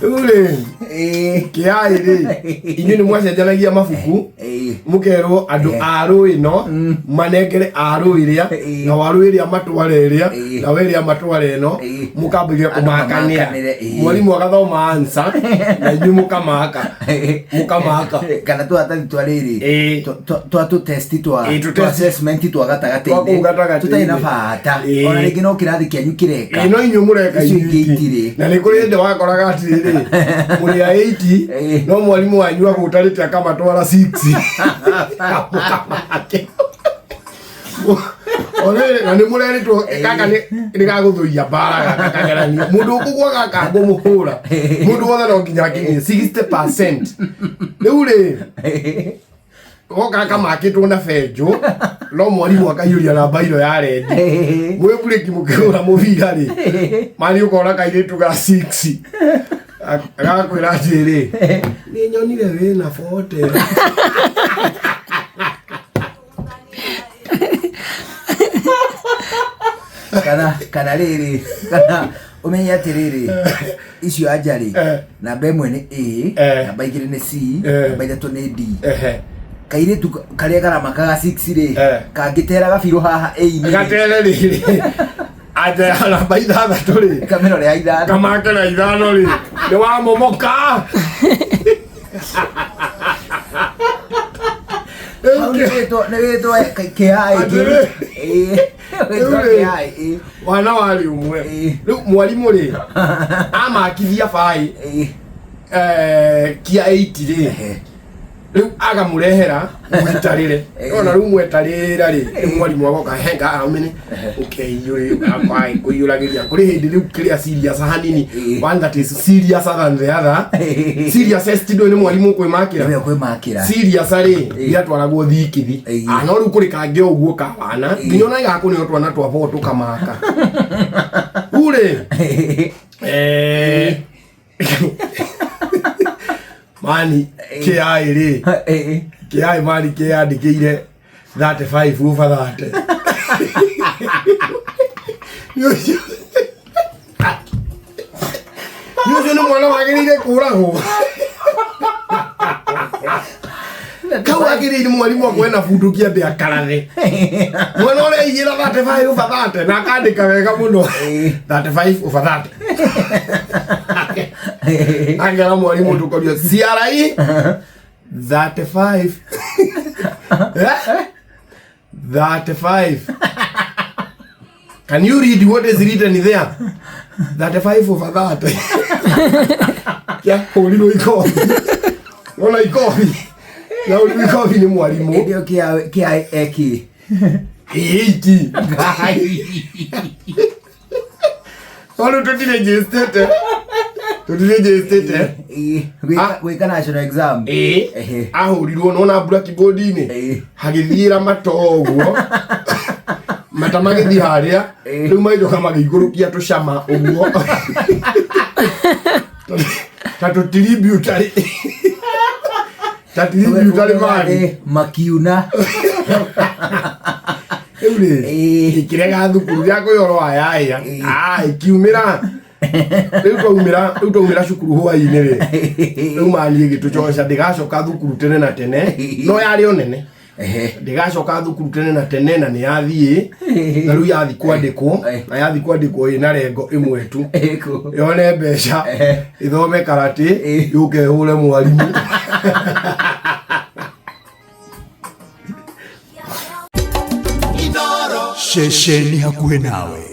Rĩu rĩ, kĩai rĩ, inyuĩ nĩ mwacenjanagia mabuku, mũkerwo andũ a rũĩ no manengere a rũĩ rĩa, na wa rũĩ rĩa matware ĩrĩa, na we ĩrĩa matware ĩno, mũkambĩrĩria Andũ kũmakanĩra. mamakanĩre, ĩĩ. Mwarimũ agathoma answer na inyuĩ mũkamaka, mũkamaka. Kana tũratathi twa rĩrĩ, twa tũtesti twa Ĩĩ, twa assessment twa Twa kũu gatagatĩ-inĩ gatagatĩ-inĩ. tũtarĩ na bata, ona rĩngĩ no kĩrathi kĩanyu kĩreka. Ĩĩ, no inyuĩ mũreka Icio ingĩ inyuĩ itirĩ. Na nĩ kũrĩ hĩndĩ wakoraga atĩrĩrĩ, mũrĩ a 80, no mwarimũ wanyu agũtarĩte akamatwara 6. Mũkamake. Orĩrĩ, na nĩ mũrerĩtwo gaka nĩ gagũthũia mbara gaka kageranio, mũndũ ũkũgwa gaka ngũmũhũra, mũndũ wothe no nginya akinyie 60%. Rĩu rĩ, goka kamakĩtwo na benjũ, no mwarimũ akaiyũria na mbairo ya rendi, mwĩ burĩki mũkĩhũra mũbira rĩ, mani ũkona kairĩtu ga 6 agakwĩra atĩrĩ, nĩ nyonire wĩna 40. Kana rĩrĩ, kana ũmenye atĩrĩrĩ, icio anja rĩ, namba 1 nĩ A, namba 2 nĩ C, namba 3 nĩ D. Kairĩtu karĩa karamakaga 6 rĩ, kangĩtera gabirũ haha A-inĩ rĩ, Gatere rĩrĩ, anja ya namba 6 rĩ, kamĩrore ya 5. Kamake na 5 rĩ, nĩ wamomoka. Hau nĩ wĩtwo kĩai. Atĩrĩ. Wĩtwo Rĩu rĩ. kĩai. Wana warĩ ũmwe. Rĩu mwarimũ rĩ, amakithia baĩ, kia 8 rĩ, rĩu agamũrehera mũitarĩre. Ona rĩu mwetarĩra rĩ, rĩu mwarimũ agoka henga aumene ũkeiyũrĩ kũiyũragĩria. Kũrĩ hĩndĩ rĩu kĩrĩa serious hanini, one that is serious than the other, seriousest ndũĩ nĩ mwarimũ ũkwĩmakĩra. Nĩwe ũkwĩmakĩra. Serious rĩ, gĩatwaragwo thikithi. Ah, no rĩu kũrĩ kangĩ o ũguo kawana, nginya ona gakũneo twana twa bo tũkamaka. Rĩu rĩ, mani kĩai rĩ, kĩai mani kĩyandĩkĩire 35 over 30. Nĩ ũcio nĩ mwana wagĩrĩire kũragwo kau, agĩrĩire mwarimũ akwena bunduki ambe akarathe mwana ũrĩa aigĩra 35 over 30 na akandĩka wega mũno, 35 over 30. Angera mwarimũ tũkorio CRE 35. Eh? 35. Can you read what is written there? 35 over 30. Kĩahũrirwo ikobi. Wona ikobi. Na ũrirwo ikobi nĩ mwarimũ. Hĩndĩ ĩyo kĩai eki. 80. Tondũ tũtirĩnjĩstĩte. Tũtirĩnjĩstĩte. Gwĩka national exam. Ĩĩ. Ahũrirwo nona blackboard-inĩ. Hagĩthiĩra mata ũguo, mata magĩthiĩ harĩa. Rĩu magĩcoka magĩikũrũkia tũcama ũguo ta tũtiribiutarĩ, ta tiribiutarĩ mani. Makiuna. Rĩu rĩ, ĩkĩrega thukuru rĩa kwĩhoro wa yaya. Ah, ĩkiumĩra. Rĩu twaumĩra cukuru hwaĩ-inĩ rĩ, rĩu mani ĩgĩtũcoca ndĩgacoka thukuru tene na tene, no yarĩ o nene. Ndĩgacoka thukuru tene na tene, na nĩ yathiĩ, na rĩu yathi kwandĩkwo, na yathi kwandĩkwo ĩna rengo ĩmwe tu. Ĩkũ. Yone mbeca, ĩthome karate, yũke ĩhũre mwarimũ. Ceceni hakuhĩ nawe.